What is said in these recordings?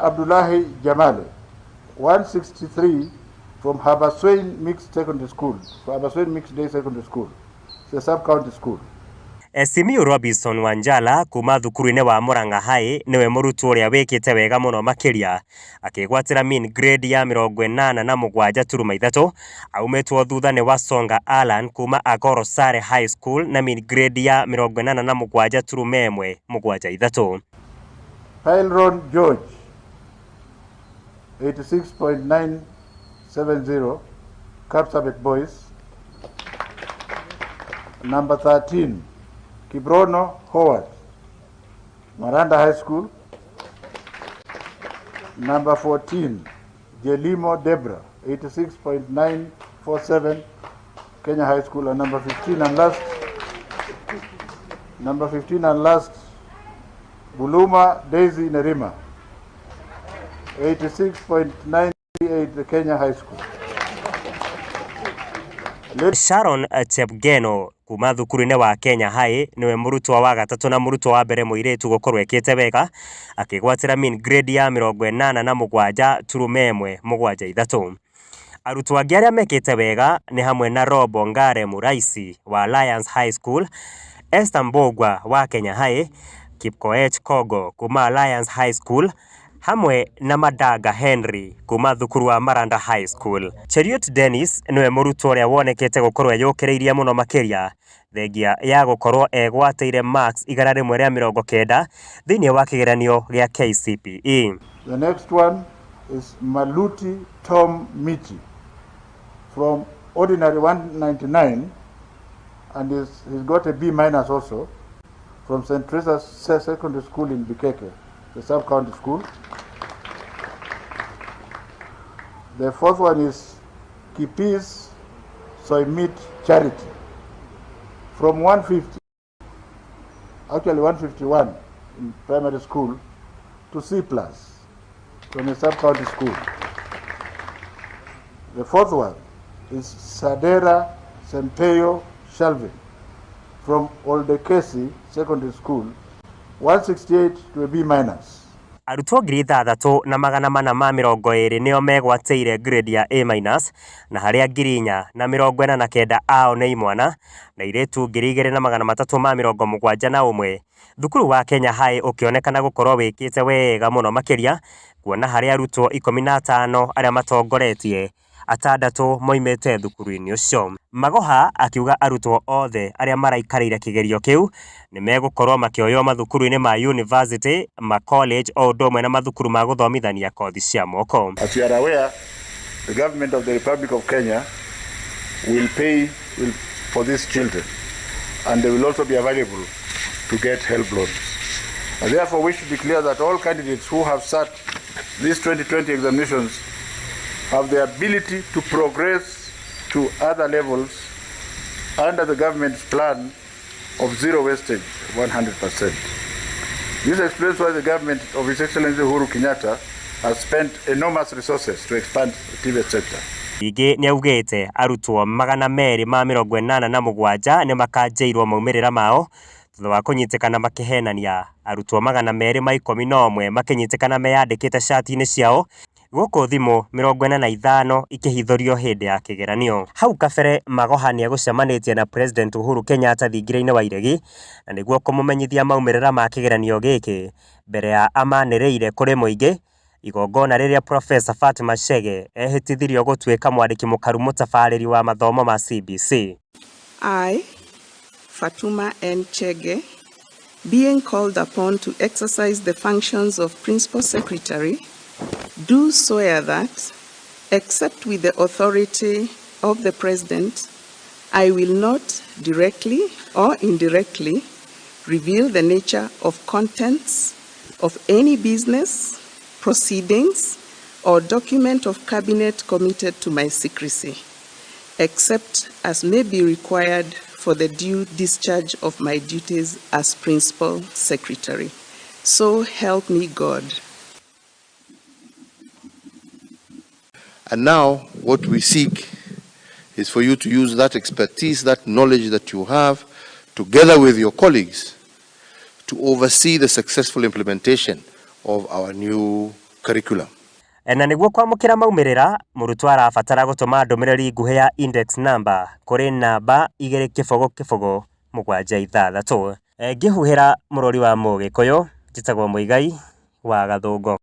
Abdullahi Jamale, 163 from Habaswein Mixed Secondary School, Habaswein Mixed Day Secondary School, it's a sub-county school. Simiyu Robinson Wanjala kuma thukuru-inĩ wa Murang'a High nĩwe mũrutwo ũrĩa wĩkĩte wega mũno makĩria, akĩgwatĩra mean grade ya 87.3, aumĩtwo thutha nĩ Wasonga Allan kuma Agoro Sare High School na mean grade ya 87.173. Pilron George, 86.970, Kapsabet Boys. Number 13, Kibrono Howard, Maranda High School. Number 14, Jelimo Debra, 86.947, Kenya High School. And number 15 and last, number 15 and last, Buluma Daisy Nerima, 86.98, the Kenya High School. Sharon Chepgeno kuma thukuru-inĩ wa Kenya High nĩwe mũrutwo wa gatatũ na mũrutwo wa mbere mũirĩtu gũkorwo ekĩte wega, akĩgwatĩra mean grade ya 87.173. Arutwo angĩ arĩa mekĩte wega nĩ hamwe na Robo Ngare Muraisi wa Alliance High School, Esther Mbugua wa Kenya High, Kipkoech Kogo kuma Alliance High School, hamwe na Madaga Henry kuma thukuru wa Maranda High School. Cheruiyot Dennis niwe mũrutwo ũrĩa wonekete gũkorwo eyũkĩrĩirie mũno makĩria thengia ya gũkorwo egwatĩire marks 190 thĩinĩ wa kĩgeranio gĩa KCPE. The next one is Maluti Tom Michi from ordinary 199, and he's got a B minus also from St. Teresa's Secondary School in Bikeke, the sub-county school. The fourth one is Kipis Soimit Charity from 150, actually 151 in primary school to C plus from a sub-county school. The fourth one is Sadera Sempeyo Shelvin from Oldekesi Secondary School, 168 to a B minus. Arutwo 6420 nĩo megwatĩire grade ya A minus, na harĩa 4049 ao nĩ imwana na airĩtu 2371. Thukuru wa Kenya High ũkĩonekana gũkorwo wĩkĩte wega mũno makĩria, kuona harĩa arutwo 15 arĩa matongoretie atandatũ moimĩte thukuru-inĩ ũcio. Magoha akiuga arutwo othe arĩa maraikarĩire kĩgerio kĩu nĩ megũkorwo makĩoywo mathukuru-inĩ ma university, ma college o ũndũ ũmwe na mathukuru ma gũthomithania kothi cia moko. As you are aware, the government of the Republic of Kenya will pay for these children, and they will also be available to get help loans. And therefore we should declare that all candidates who have sat these 2020 examinations have the ability to progress to other levels under the government's plan of zero wastage, 100%. This explains why the government of His Excellency Uhuru Kenyatta has spent enormous resources to expand the TVET sector. Ningĩ nĩaugĩte arutwo 287 nĩ makanjĩirwo maumĩrĩra mao thutha wa kũnyitĩkana makĩhenania, arutwo 211 makĩnyitĩkana meyandĩkĩte cati-inĩ ciao, gũkũ thimũ 45 ikĩhithũrio hĩndĩ ya kĩgeranio. Hau kabere Magoha nĩegũcemanĩtie na President Uhuru Kenyatta thingira-inĩ wa Iregi na nĩguo kũmũmenyithia maumĩrĩra ma kĩgeranio gĩkĩ mbere ya amanĩrĩire kũrĩ mũingĩ, igongona rĩrĩa Professor Fatuma Chege ehĩtithirio gũtuĩka mwandĩki mũkaru mũtabarĩri wa mathomo ma CBC. I, Fatuma N. Chege, being called upon to exercise the functions of Principal Secretary, do swear that, except with the authority of the President, I will not directly or indirectly reveal the nature of contents of any business, proceedings, or document of Cabinet committed to my secrecy, except as may be required for the due discharge of my duties as Principal Secretary. So help me God. And now what we seek is for you to use that expertise, that knowledge that you have, together with your colleagues, to oversee the successful implementation of our new curriculum. curriculum. Na nĩguo kwamũkĩra maumĩrĩra, mũrutwo arabatara gũtũma ndũmĩrĩri nguhĩ ya index number kũrĩ namba 2 0 0 7 6. Ngĩhuhĩra mũrori wa Mũgĩkũyũ, njĩtagwo Mũigai wa Gathũngũ.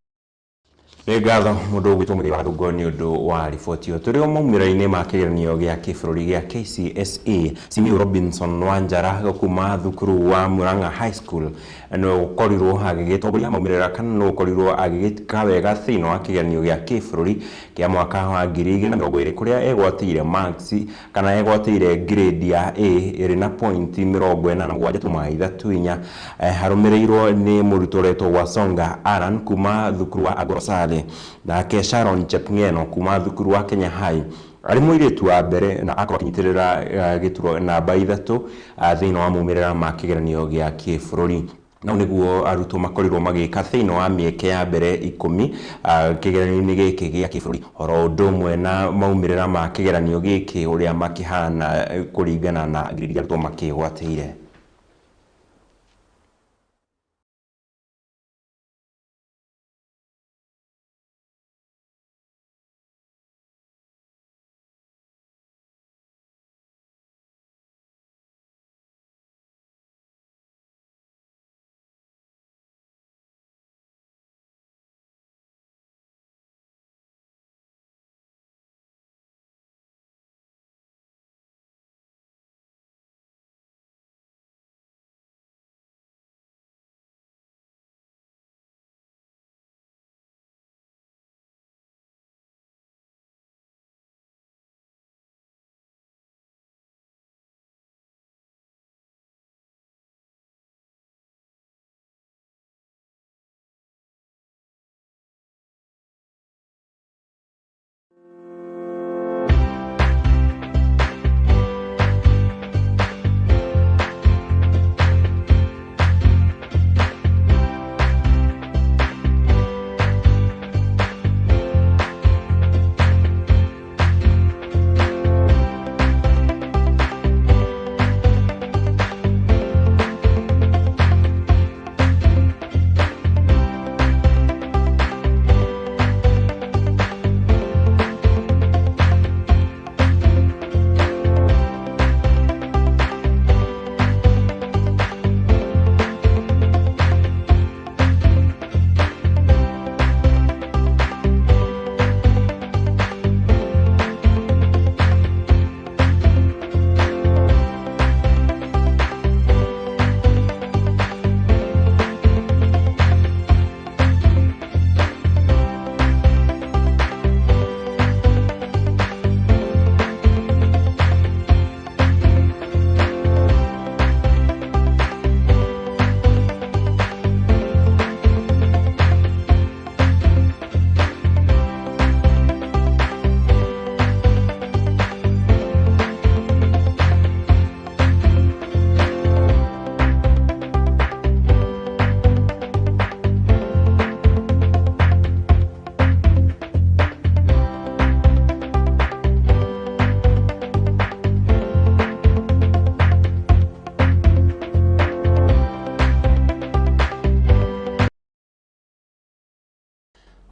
Nĩ ngatho mũndũ ũgwĩtwo Mũigai wa Gathũngũ nĩ ũndũ wa riboti ĩyo. Tũrĩ o maumĩrĩra-inĩ ma kĩgeranio gĩa kĩbũrũri gĩa KCSE, Simiyu Robinson Wanjara kuma thukuru wa Murang'a High School nĩ ũkorirwo agĩgĩtongoria maumĩrĩra kana nĩ ũkorirwo agĩgĩka wega thĩinĩ wa kĩgeranio gĩa kĩbũrũri kĩa mwaka wa 2020, kũrĩa egwatĩire marks kana egwatĩire grade ya A ĩrĩ na point 87.34, harũmĩrĩirwo nĩ mũrutwo ũretwo Wasonga Aran kuma thukuru wa Agorosale, nake Sharon Chepngeno kuma thukuru wa Kenya High arĩ mũirĩtu wa mbere na akorwo akĩnyitĩrĩra gĩturwa namba 3 thĩinĩ wa maumĩrĩra ma kĩgeranio gĩa kĩbũrũri. Nau nĩguo arutwo makorirwo magĩka thĩinĩ wa mĩeke ya mbere 10 kĩgeranio-inĩ gĩkĩ gĩa kĩbũrũri, oro ũndũ ũmwe na maumĩrĩra ma kĩgeranio gĩkĩ ũrĩa makĩhana kũringana na grade iria arutwo makĩgwatĩire.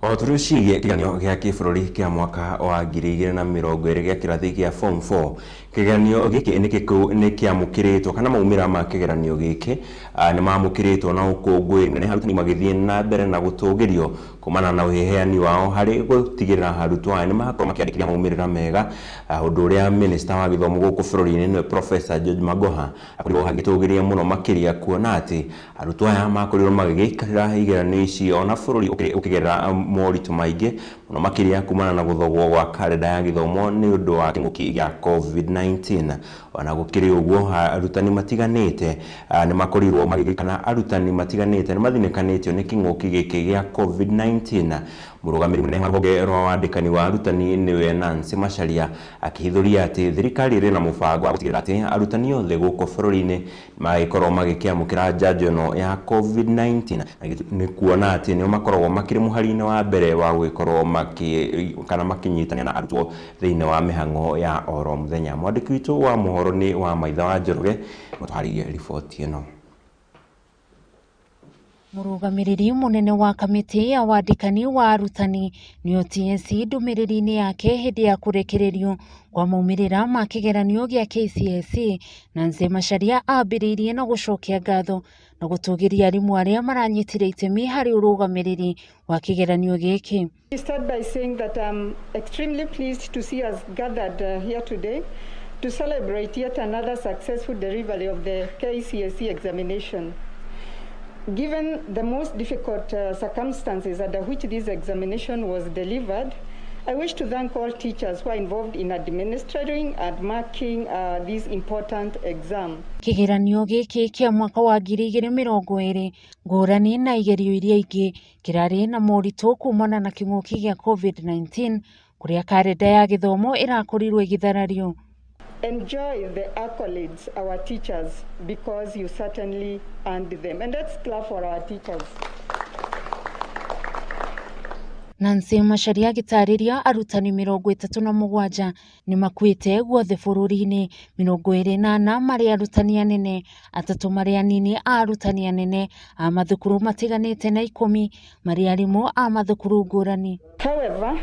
O tũrĩ ciĩgiĩ kĩgeranio gĩa kĩbũrũri kĩa mwaka wa 2020 gĩa kĩrathi gĩa form 4, kĩgeranio gĩkĩ nĩ kĩamũkĩrĩtwo kana maumĩrĩra ma kĩgeranio gĩkĩ nĩ mamũkĩrĩtwo na ũkũngũĩri mũnene, arutani magĩthiĩ na mbere na gũtũgĩrio kumana na ũheani wao harĩ gũtigĩrĩra arutwo aya nĩ makorwo makĩandĩkithia maumĩrĩra mega, ũndũ ũrĩa minista wa gĩthomo gũkũ bũrũri-inĩ nĩwe Professor George Magoha akorirwo agĩtũgĩria mũno makĩria, kuona atĩ arutwo aya makorirwo magĩgĩikarĩra igeranio ici ona bũrũri ũkĩgerera moritũ maingĩ mũno makĩria kumana na gũthogwo gwa karenda ya gĩthomo nĩ ũndũ wa kĩng'ũki gĩa COVID-19. Ona gũkĩrĩ ũguo, arutani matiganĩte nĩ makorirwo magĩgĩkana arutani matiganĩte nĩ mathinĩkanĩtio nĩ kĩng'ũki gĩkĩ gĩa COVID-19. Mũrũgamĩrĩri mũnene wa rũhonge rwa wandĩkani wa arutani nĩwe Nancy Macharia akĩhithũria atĩ thirikari ĩrĩ na mũbango wa gũtigĩrĩra atĩ arutani othe gũkũ bũrũri-inĩ magĩkorwo magĩkĩamũkĩra njanjo ĩno ya COVID-19, nĩ kuona atĩ nĩo makoragwo makĩrĩ mũhari-inĩ wa mbere wa gũgĩkorwo makĩ kana makĩnyitanĩra na arutwo thĩinĩ wa mĩhang'o ya oro mũthenya. Mwandĩki witũ wa mohoro nĩ wa Maitha wa Njoroge mũtwarĩrie riboti ĩno. Mũrũgamĩrĩri mũnene wa kamĩtĩ ya wandĩkani wa arutani nĩyo TSC ndũmĩrĩri-inĩ yake hĩndĩ ya kũrekererio kwa maumĩrĩra ma kĩgeranio gĩa KCSE Nancy Macharia ambĩrĩirie na gũcokia ngatho na gũtũgĩria arimũ arĩa maranyitire itemi harĩ ũrũgamĩrĩri wa kĩgeranio gĩkĩ. I start by saying that I'm extremely pleased to see us gathered here today to celebrate yet another successful delivery of the KCSE examination. Given the most difficult circumstances under which this examination was delivered, I wish to thank all teachers who are involved in administering and marking this important exam. Kĩgeranio gĩkĩ kĩa mwaka wa 2020 ngũrani na igerio iria ingĩ kĩrarĩ na moritũ kumana na kĩng'ũki gĩa COVID-19 kũrĩa karenda ya gĩthomo ĩrakorirwo ĩgĩtharario. Enjoy the accolades, our teachers, because you certainly earned them. And let's clap for our teachers. Nancy Macharia agĩtarĩria arutani 37 nĩ makuĩte guothe bũrũri-inĩ, 24 marĩ arutani anene, 3 marĩ anini a arutani anene a mathukuru matiganĩte na 10 marĩ arimũ a mathukuru ngũrani. However,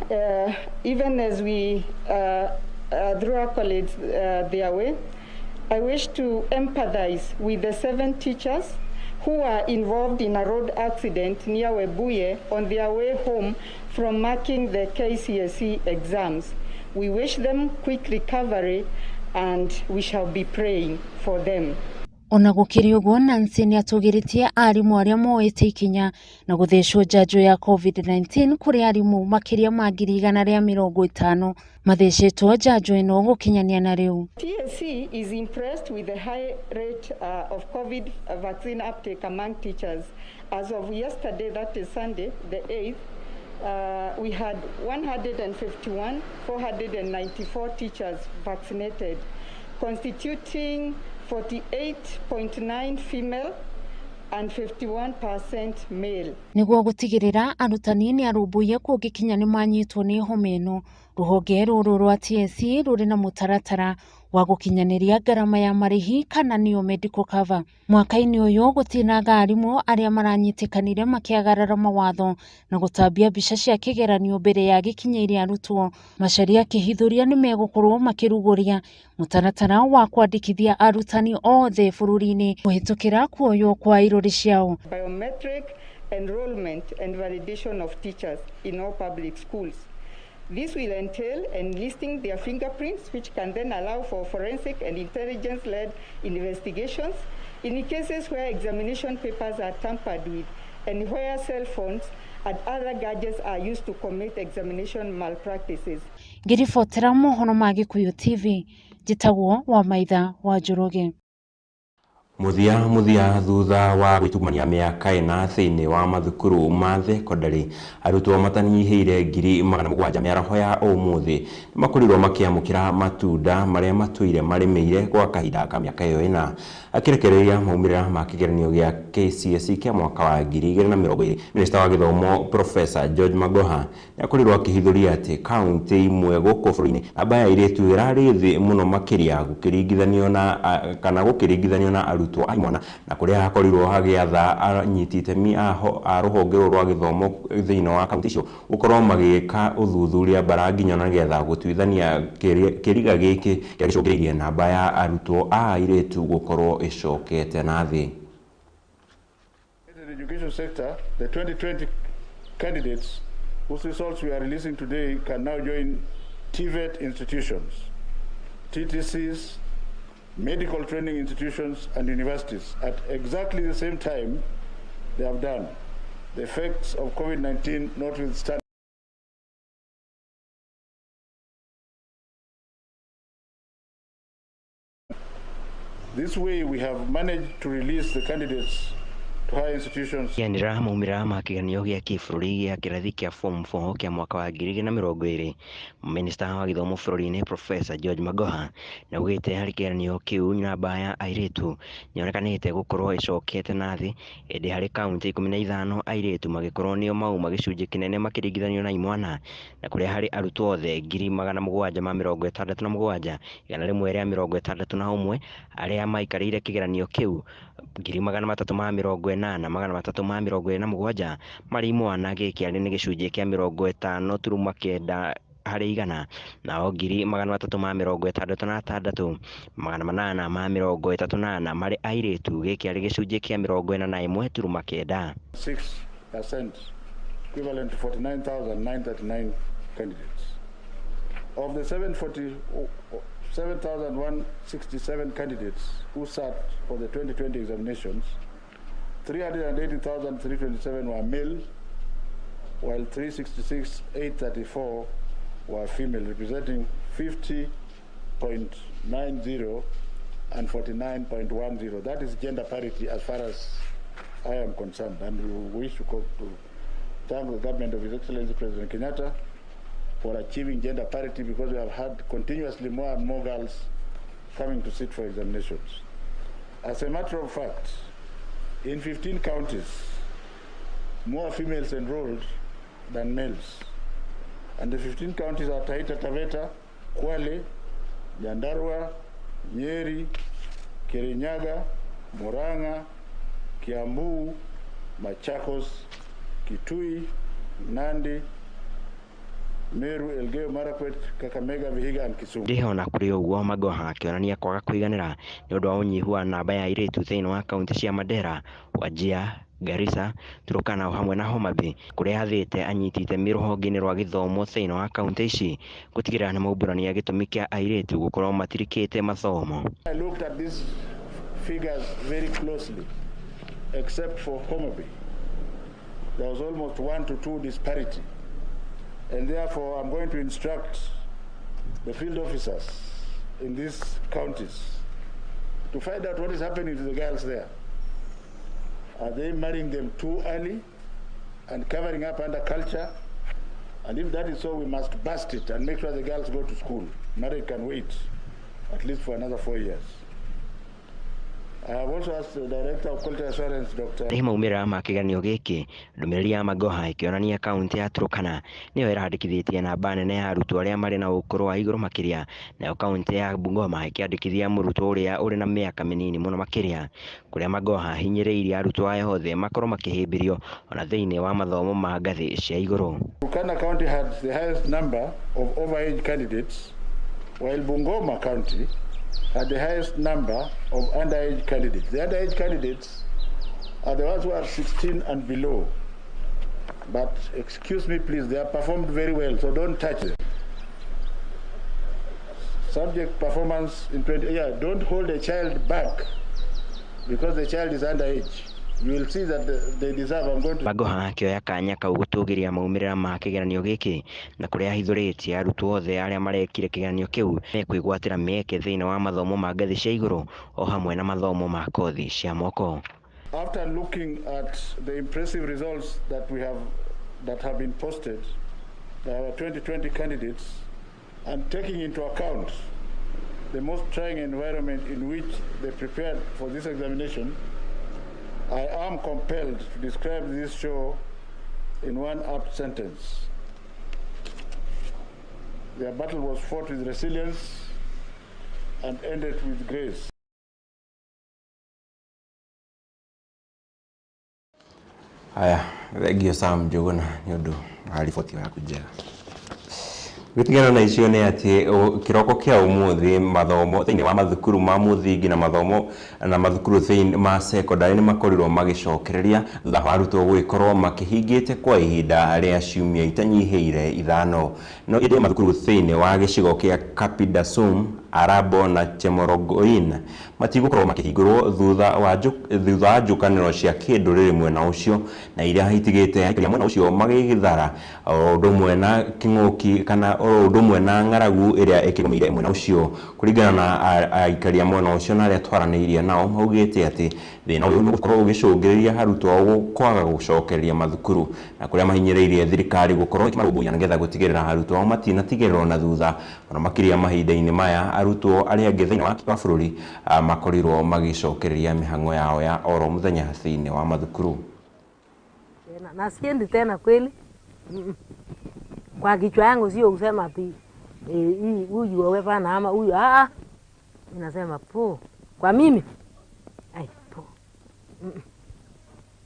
even as we through accolades their way, I wish to empathize with the 7 teachers who are involved in a road accident near Webuye on their way home from marking the KCSE exams. We wish them quick recovery and we shall be praying for them. Ona gũkĩrĩ ũguo, Nancy nĩatũgĩrĩtie arimũ arĩa moete ikinya na gũthecwo njanjo ya COVID-19 kũrĩ arimũ makĩria ma 150,000 mathecetwo njanjo ĩno gũkinyania na rĩu. TSC is impressed with the high rate of COVID vaccine uptake among teachers. As of yesterday, that is Sunday, the 8th, we had 151,494 teachers vaccinated, constituting 48.9 female and 51% male. Nĩguo gũtigĩrĩra arutani nĩ arũmbũiye kũngĩkinya nĩ manyitwo nĩ homa ĩno, rũhonge rũrũ rwa TSC rũrĩ na mũtaratara wa gũkinyanĩria ngarama ya marĩhi kana nĩyo medical cover. Mwaka-inĩ ũyũ gũtinaga arimũ arĩa maranyitĩkanire makĩagarara mawatho na gũtambia mbica cia kĩgeranio mbere ya gĩkinyĩire arutwo. Macharia akĩhithũria nĩ megũkorwo makĩrugũria mũtaratara wa kwandĩkithia arutani othe bũrũri-inĩ kũhĩtũkĩra kuoywo kwa irore ciao. Biometric enrollment and validation of teachers in all public schools. This will entail enlisting their fingerprints, which can then allow for forensic and intelligence-led investigations in cases where examination papers are tampered with and where cell phones and other gadgets are used to commit examination malpractices. Ngĩribotera mohoro ma Gĩkũyũ TV, njĩtagwo Wamaitha wa Njoroge. Mũthia thutha wa gwĩtungumania mĩaka ĩna thĩinĩ wa mathukuru ma thekondarĩ, arutwo matanyihĩire 700,000 mĩaraho ya ũmũthĩ nĩmakorirwo makĩamũkĩra matunda marĩa matũire marĩmĩire gwa kahinda ka mĩaka ĩyo ĩna. Akĩrekereria maumĩrĩra ma kĩgeranio gĩa KCSE kĩa mwaka wa 2020, Minista wa gĩthomo Professor George Magoha nĩakorirwo akĩhithũria atĩ kaunti imwe gũkũ bũrũri-inĩ namba ya airĩtu ĩrarĩ thĩ mũno makĩria gũkĩringithanio na kana gũkĩringithanio na arutwo a imwana, na kũrĩa hakorirwo hagĩatha anyiti itemi a rũhonge rũrũ rwa gĩthomo thĩinĩ wa kaunti icio gũkorwo magĩka ũthuthuria bara nginya nĩgetha gũtuithania kĩriga gĩkĩ kĩrĩa gĩcũngĩrĩirie namba ya arutwo a airĩtu gũkorwo ĩcokete na thĩ. In the education sector, the 2020 candidates whose results we are releasing today can now join TVET institutions, TTCs, medical training institutions and universities at exactly the same time they have done, the effects of COVID-19 notwithstanding. This way we have managed to release the candidates to higher institutions. Kĩanĩrĩra maumĩrĩra ma kĩgeranio gĩa kĩbũrũri gĩa kĩrathi kĩa form 4 kĩa mwaka wa 2020, Minista wa gĩthomo bũrũri-inĩ Professor George Magoha nĩaugĩte harĩ kĩgeranio kĩu namba ya airĩtu nĩyonekanĩte gũkorwo ĩcokete na thĩ, ĩndĩ harĩ kaunti 15 airĩtu magĩkorwo nĩo mauma gĩcunjĩ kĩnene makĩringithanio na imwana, na kũrĩa harĩ arutwo othe 767,161 arĩa maikarĩire kĩgeranio kĩu 341 8,327 marĩ imwana, gĩkĩ arĩ nĩ gĩcunjĩ kĩa 50.9 harĩ igana, nao 366,834 marĩ airĩtu, gĩkĩ arĩ gĩcunjĩ kĩa 41.9. 6% equivalent to 49,939 candidates. Of the 7,167 candidates who sat for the 2020 examinations, 380,327 were male, while 366,834 were female, representing 50.90 and 49.10. That is gender parity as far as I am concerned, and we wish to thank the government of His Excellency President Kenyatta for achieving gender parity, because we have had continuously more and more girls coming to sit for examinations. As a matter of fact, in 15 counties, more females enrolled than males. And the 15 counties are Taita Taveta, Kwale, Nyandarua, Nyeri, Kirinyaga, Murang'a, Kiambu, Machakos, Kitui, Nandi, Meru, Elgeyo Marakwet, Kakamega, Vihiga and Kisumu. Ndĩho na kũrĩ ũguo Magoha akĩonania kwaga kũiganĩra nĩ ũndũ wa ũnyihu wa namba ya airĩtu thĩinĩ wa kaunti cia Mandera, Wajir, Garissa, Turkana o hamwe na Homa Bay, kũrĩa athĩte anyiti itemi rũhonge-inĩ rwa gĩthomo thĩinĩ wa kaunti ici gũtigĩrĩra nĩmaumbũrania gĩtũmi kĩa airĩtu gũkorwo matirikĩte mathomo. I looked at these figures very closely, except for Homa Bay. There was almost 1 to 2 disparity. And therefore, I'm going to instruct the field officers in these counties to find out what is happening to the girls there. Are they marrying them too early and covering up under culture? And if that is so, we must bust it and make sure the girls go to school. Marriage can wait at least for another 4 years. I have also asked the Director of Quality Assurance, Dr. Nĩ maumĩrĩra ma kĩgeranio gĩkĩ, ndũmĩrĩri ya Magoha ĩkĩonania kaunti ya Turkana nĩyo ĩrandĩkithĩtie namba nene ya arutwo arĩa marĩ na ũkũrũ wa igũrũ makĩria, nayo kaunti ya Bungoma ĩkĩandĩkithia mũrutwo ũrĩa ũrĩ na mĩaka mĩnini mũno makĩria, kũrĩa Magoha ahinyĩrĩirie arutwo aya othe makorwo makĩhĩmbĩrio ona thĩinĩ wa mathomo ma ngathĩ cia igũrũ. Turkana County had the highest number of overage candidates, while Bungoma County had the highest number of underage candidates. The underage candidates are the ones who are 16 and below. But excuse me, please, they have performed very well, so don't touch them. Subject performance in 20, yeah, don't hold a child back because the child is underage. You will see that they deserve. I'm going to Magoha akĩoya kanya kau gũtũgĩria maumĩrĩra ma kĩgeranio gĩkĩ na kũrĩa ahithũrĩtie arutwo othe arĩa marekire kĩgeranio kĩu mekwĩgwatĩra mĩeke thĩinĩ wa mathomo ma ngathĩ cia igũrũ o hamwe na mathomo ma kothi cia moko. After looking at the impressive results that we have that have been posted by our 2020 candidates and taking into account the most trying environment in which they prepared for this examination, I am compelled to describe this show in one apt sentence. Their battle was fought with resilience and ended with grace. Haya, thengio Sam Njuguna nĩ ũndũ wa riboti yaku njega. Gũtigana na icio nĩ atĩ kĩroko kĩa ũmũthĩ mathomo thĩinĩ wa mathukuru ma mũthingi na mathomo na mathukuru thĩinĩ ma secondary nĩ makorirwo magĩcokereria thutha wa arutwo gũgĩkorwo makĩhingĩte kwa ihinda rĩa ciumia itanyihĩire 5. No ĩndĩ mathukuru thĩinĩ wa gĩcigo kĩa Kapidasum, Arabo na Chemorogoin matigũkorwo makĩhingũrwo thutha wa njũkanĩro cia kĩndũrĩrĩ mwena ũcio na iria itigĩte aikaria mwena ũcio magĩgĩthara o ũndũ ũmwe na kĩng'ũki kana o ũndũ ũmwe na ng'aragu ĩrĩa ĩkĩgũmĩire mwena ũcio. Kũringana na aikaria mwena ũcio na arĩa twaranĩirie nao maugĩte atĩ thĩna ũyũ nĩ ũgũkorwo ũgĩcũngĩrĩria arutwo kwaga gũcokereria mathukuru na kũrĩa mahinyĩrĩirie thirikari gũkorwo ĩkĩmarũmbũiya nĩgetha gũtigĩrĩra arutwo ao matinatigĩrĩrwo na thutha ona makĩria mahinda-inĩ maya arutwo arĩa angĩ thĩinĩ wa bũrũri makorirwo magĩcokereria mĩhang'o yao ya oro mũthenya thĩinĩ wa mathukuru. Na siendi tena kweli. Kwa kichwa yangu sio kusema ati huyu wewe pana ama huyu ninasema po kwa mimi ai po.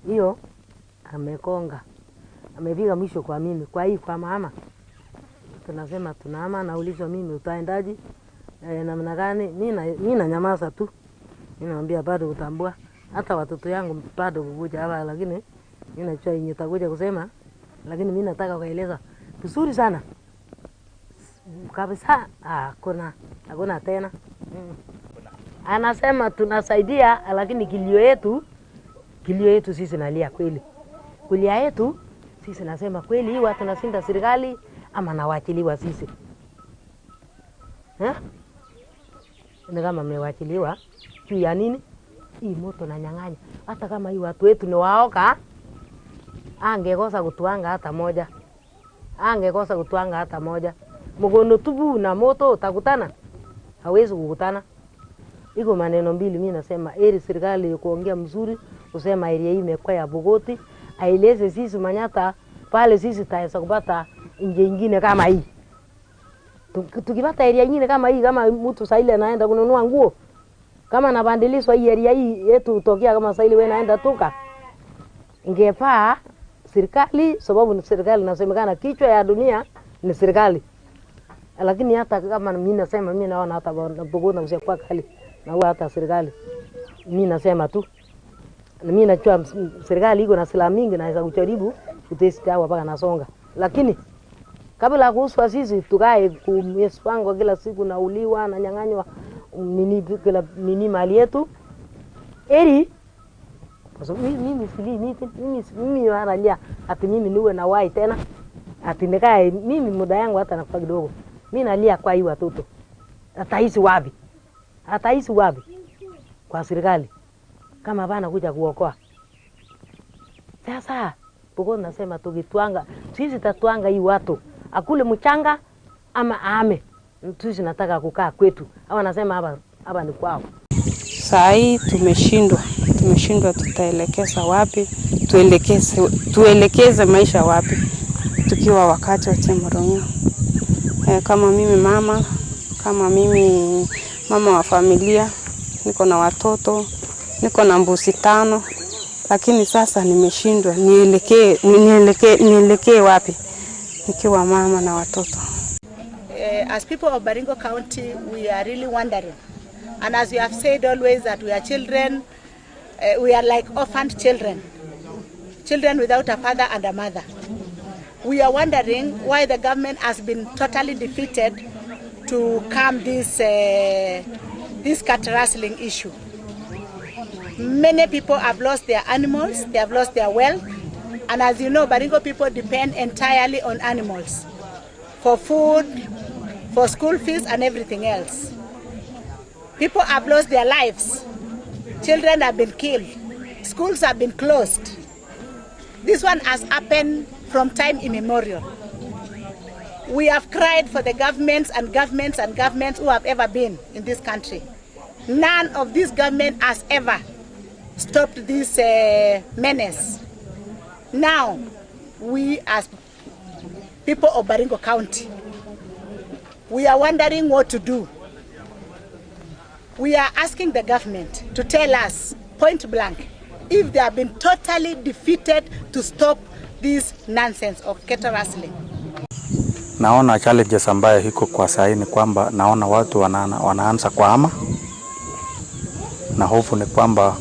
Hiyo amekonga, amepiga mwisho kwa mimi, kwa hii kwa mama. Tunasema tunahama, naulizwa mimi utaendaje? Namna gani? Mimi nanyamaza tu. Mimi naambia bado kutambua. Hata watoto yangu bado kukuja hapa, lakini mimi najua yenye takuja kusema, lakini mimi nataka kueleza vizuri sana. Kabisa, hakuna tena. Anasema tunasaidia, lakini kilio yetu sisi nalia kweli. Kulia yetu sisi nasema kweli hii watu nashinda serikali ama nawachiliwa sisi. Ni kama mmewachiliwa juu ya nini? Hii moto na nyang'anya. Hata kama hii watu wetu ni waoka, angekosa kutuanga hata moja. Angekosa kutuanga hata moja. Mkono tubu na moto utakutana. Hawezi kukutana. Iko maneno mbili mimi nasema heri serikali kuongea mzuri, kusema area hii imekuwa ya Bogoti, aeleze sisi Manyatta pale sisi taweza kupata nje nyingine kama hii. Tukipata area nyingine kama hii, kama mtu saa ile anaenda kununua nguo, kama anabadilishwa hii area hii yetu tokea kama saa ile wewe naenda tuka. Ingefaa serikali, sababu ni serikali inasemekana kichwa ya dunia ni serikali. Lakini hata kama mimi nasema mimi naona hata Bogoti na kwa kali na huwa hata serikali. Mimi nasema tu. Na mimi najua serikali iko na silaha mingi naweza kujaribu kutest hawa mpaka nasonga. Lakini kabla kuhusu sisi tukae kumeswango kila siku na uliwa na nyang'anywa nini kila nini mali yetu. Eri kwa sababu mimi sili mimi nalia ati mimi niwe na wai tena ati nikae mimi muda yangu hata nakufa kidogo. Mimi nalia kwa hii watoto. Ataishi wapi? Ataishi wapi? Kwa serikali. Kama bana kuja kuokoa. Sasa Pokot nasema tukitwanga, sisi tatwanga hii watu. Akule mchanga ama aame. Sisi nataka kukaa kwetu. Hawa nasema hapa ni kwao. Saa hii tumeshindwa tutaelekeza wapi? Tuelekeze maisha wapi? Tukiwa wakati wa Chemoronyo. Kama mimi mama, kama mimi mama wa familia, niko na watoto, niko na mbuzi 5, lakini sasa nimeshindwa nielekee wapi nikiwa mama na watoto. As people of Baringo County, we are really wondering. And as we have said always that we are children, we are like orphaned children, children without a father and a mother. We are wondering why the government has been totally defeated to calm this cattle rustling issue. Many people have lost their animals, they have lost their wealth, and as you know, Baringo people depend entirely on animals for food, for school fees, and everything else. People have lost their lives, children have been killed, schools have been closed. This one has happened from time immemorial. We have cried for the governments and governments and governments who have ever been in this country. None of this government has ever stopped this menace. Now, we as people of Baringo County, we are wondering what to do. We are asking the government to tell us point blank if they have been totally defeated to stop this nonsense of cattle rustling. Naona challenges ambayo iko kwa sasa ni kwamba naona watu wanaanza kuhama, na hofu ni kwamba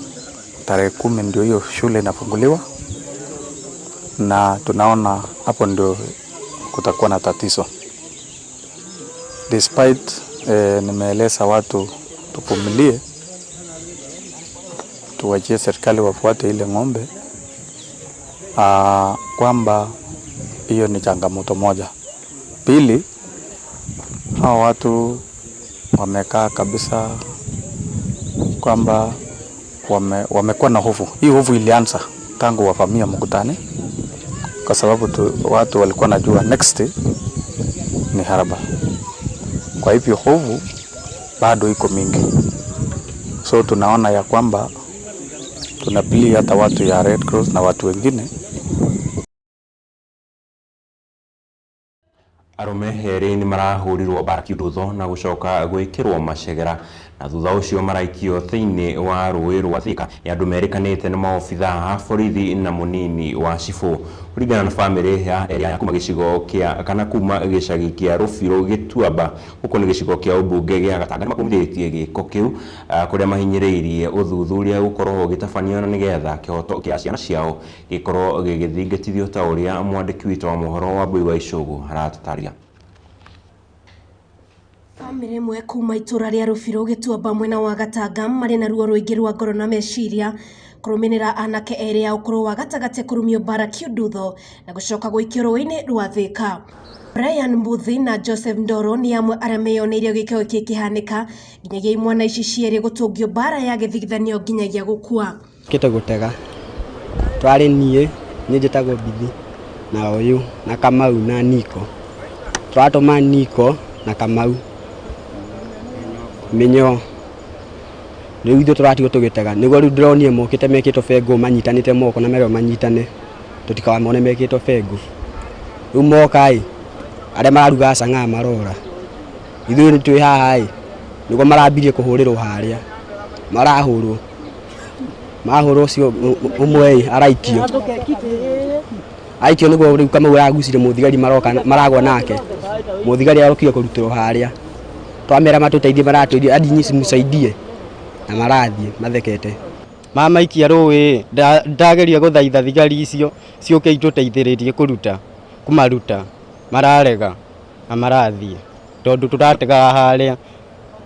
tarehe 10 ndio hiyo shule inafunguliwa, na tunaona hapo ndio kutakuwa na tatizo. Despite nimeeleza watu tuvumilie, tuwachie serikali wafuate ile ng'ombe, kwamba hiyo ni changamoto moja. Pili, hao watu wamekaa kabisa kwamba wamekuwa na hofu. Hii hofu ilianza tangu wafamia mkutane, kwa sababu watu walikuwa najua next ni haraba. Kwa hivyo hofu bado iko mingi. So tunaona ya kwamba tunapili hata watu ya Red Cross na watu wengine. Arũme erĩ nĩ marahurirwo mbara kiundutho na gũcoka gwĩkĩrwo macegera Na thutha ũcio maraikio thĩinĩ wa rũĩ rwa Thika nĩ andũ merĩkanĩte nĩ maobithaa a borithi na mũnini wa cibũ. Kũringana na bamĩrĩ ya erĩ aya kuma gĩcigo kĩa kana kuma gĩcagi kĩa Rũbirũ Gĩtuamba, gũkũ nĩ gĩcigo kĩa ũmbunge gĩa Gatanga, nĩmakũmithĩtie gĩko kĩu kũrĩa mahinyĩrĩirie ũthuthuria gũkorwo ũgĩtabanio na nĩgetha kĩhoto kĩa ciana ciao gĩkorwo gĩgĩthingatithio ta ũrĩa mwandĩki witũ wa mohoro Wambui wa Icũgũ aratũtarĩria. Bamĩrĩ ĩmwe kuma itũra rĩa Rũbirũ Gĩtuamba mwena wa Gatanga marĩ na ruo rũingĩ rwa ngoro na meciria kũrũmĩrĩra anake erĩ a ũkũrũ wa gatagatĩ kũrumio mbara kĩundutho na gũcoka gũikio rũĩ-inĩ rwa Thika. Brian Mbuthi na Joseph Ndoro nĩ amwe arĩa meyoneire gĩko gĩkĩ kĩhanĩka nginyagia imwana ici cierĩ gũtũngio mbara ya gĩthigithanio nginyagia gũkua. Kĩte gũtega twarĩ niĩ njĩtagwo Bithi na ũyũ na Kamau na Niko, tũratũma Niko na Kamau mĩnyoo. Rĩu ithuĩ tũratigwo tũgĩtega nĩguo rĩu ndĩronire mokĩte mekĩtwo bengũ manyitanĩte moko na merwo manyitane tũtikamone mekĩtwo bengũ. Rĩu moka ĩ arĩa mararugaga cang'aa marora, ithuĩ twĩ haha ĩ nĩguo marambirie kũhũrĩrwo harĩa marahũrwo mahũrwo ũcio ũmwe ĩ araikio aikio nĩguo rĩu Kamau aragucire mũthigari maroka maragwa nake mũthigari arokire kũrutĩrwo harĩa twamera matũteithie maratũteithie adi nyinyi msaidie na marathiĩ mathekete. Mamaikia rũĩ ndageria gũthaitha thigari icio ciũke itũteithĩrĩrie kũruta kũmaruta mararega na marathiĩ tondũ tũrategaga harĩa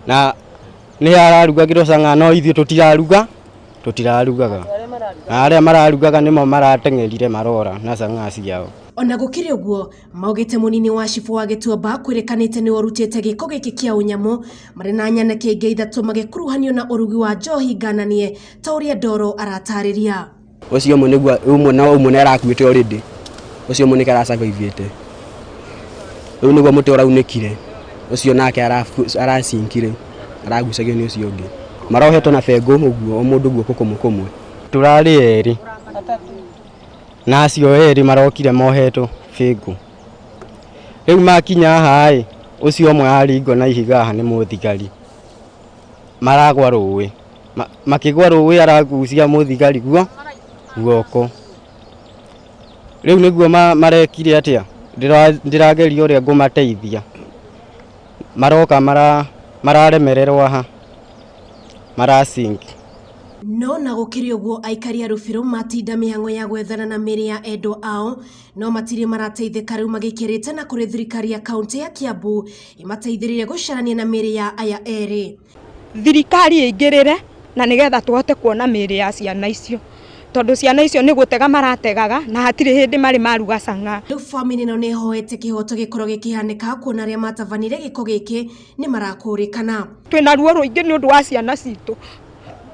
na nĩ hararugagĩrwo cang'aa no ithuĩ tũtirarugaga na arĩa mararugaga nĩmo marateng'erire marora na cang'aa ciao. Ona gũkĩrĩ ũguo maugĩte mũnini wa cibũ wa Gĩtuamba kwĩrĩkanĩte nĩwe ũrutĩte gĩko gĩkĩ kĩa ũnyamũ marĩ na nyanake ingĩ ithatũ magĩkuruhanio na ũrugi wa njohi ngananie ta ũrĩa Ndoro aratarĩria. Ũcio ũmwe nĩguo ũmwe na ũmwe nĩ arakuĩte already, ũcio ũmwe nĩke arasurvivĩte, rĩu nĩguo mũtĩ ũraunĩkire ũcio nake aracinkire aragucagio nĩ ũcio ũngĩ. Marohetwo na bengũ ũguo o mũndũ guoko kũmwe kũmwe. Tũrarĩ erĩ na acio erĩ marokire mohetwo bĩngũ. Rĩu makinya haha ĩ ũcio ũmwe aringwo na ihiga haha nĩ mũthigari maragwa rũĩ makĩgwa rũĩ aragucia mũthigari guoko. Rĩu nĩguo marekire atĩa, ndĩrageria ũrĩa ngũmateithia maroka mararemererwo haha marasinki. No na gũkĩrĩ ũguo aikari a Rũbirũ matinda mĩhang'o ya gwethana na mĩĩrĩ ya endwa ao no matirĩ marateithĩka rĩu magĩkĩrĩte na kũrĩ thirikari ya kaũntĩ ya Kiambu ĩmateithĩrĩrie gũcarania na mĩĩrĩ ya aya erĩ. Thirikari ĩingĩrĩre na nĩgetha tũhote kuona mĩĩrĩ ya ciana icio tondũ ciana icio nĩ gũtega marategaga na hatirĩ hĩndĩ marĩ maruga cang'aa. Rĩu bamĩrĩ ĩno nĩ ĩhoete kĩhoto gĩkorwo gĩkĩhanĩka kuona arĩa matabanire gĩko gĩkĩ nĩ marakũrĩkana. Twĩna ruo rũingĩ nĩ ũndũ wa ciana citũ,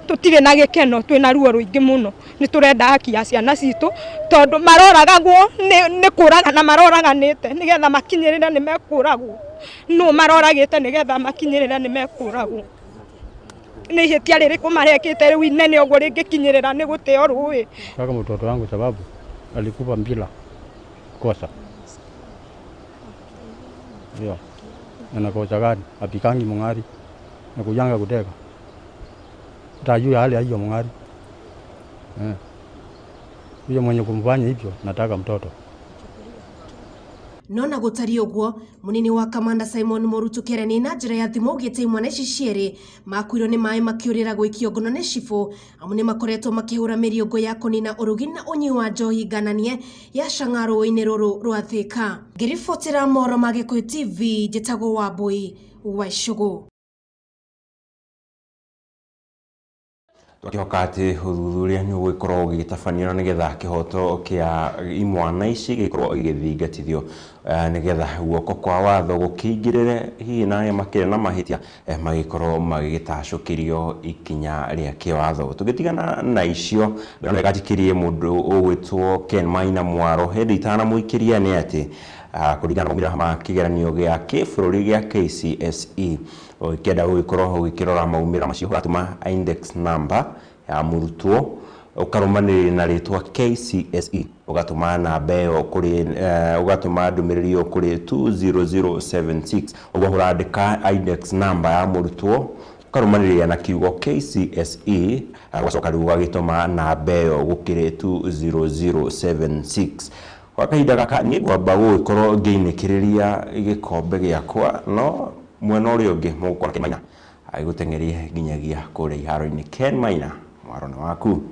tũtirĩ na gĩkeno, twĩna ruo rũingĩ mũno, nĩ tũrenda haki ya ciana citũ tondũ maroragagwo nĩ kũragana maroraganĩte nĩgetha makinyĩrĩre nĩ mekũragwo. Nũ maroragĩte nĩgetha makinyĩrĩre nĩ mekũragwo. Nĩ ihĩtia rĩrĩkũ marekĩte rĩu inene ũguo rĩngĩkinyĩrĩra nĩ gũteo rũĩ? Kaka mtoto wangu sababu alikufa bila kosa. Ndio. Ana kosa gani? Apikangi mung'ari na kujanga kuteka. Tajua hali hiyo mung'ari. Huyo mwenye kumfanya hivyo nataka mtoto. No na gũtariĩ ũguo mũnini wa kamanda Simon Morutu Kereni na njĩra ya thimũ augĩte imwana ici cierĩ makuirwo nĩ maĩ makĩũrĩra gũikio ngono nĩ cibũ amu nĩ makoretwo makĩhũra mĩriũngũ ya kũnina ũrugi na ũnyui wa njohi ngananie ya cang'aa rũĩ-inĩ rũrũ rwa Thika. Ngĩribotera mohoro ma Gĩkũyũ TV njĩtagwo Wambui wa Icũgũ. Twakihoka atĩ ũthuthuria nĩ ũgũgĩkorwo ũgĩtabanio na nĩgetha kĩhoto kĩa imwana ici gĩkorwo gĩgĩthingatithio nĩgetha guoko kwa watho gũkĩingĩrĩre hihi na arĩa makĩrĩ na mahĩtia magĩkorwo magĩgĩtacũkĩrio ikinya rĩa kĩwatho. Tũgĩtigana na icio ndĩrona mũndũ ũgwĩtwo Ken Maina Mwaro hĩndĩ itanamũikĩria nĩ atĩ kũringana na maumĩrĩra ma kĩgeranio gĩa kĩbũrũri gĩa KCSE ũkĩenda gũgĩkorwo ũgĩkĩrora maumĩrĩra macio ũratũma index number ya mũrutwo ũkarũmanĩrĩria na rĩtwa KCSE ũgatũma namba ĩyo kũrĩ ũgatũma ndũmĩrĩri ĩyo kũrĩ 20076 ũguo ũrandĩka index number ya mũrutwo Ũkarũmanĩrĩria na kiugo KCSE, ũgacoka rĩu ũgagĩtũma namba ĩyo gũkĩrĩ 20076. Kwa kahinda gaka niĩ ngwamba gũgĩkorwo ngĩinĩkĩrĩria gĩkombe gĩakwa, no mwena ũrĩa ũngĩ mũgũkora Ken Maina agĩgũteng'eria nginyagia kũrĩa iharo-inĩ. Ken Maina, mwaro nĩ waku.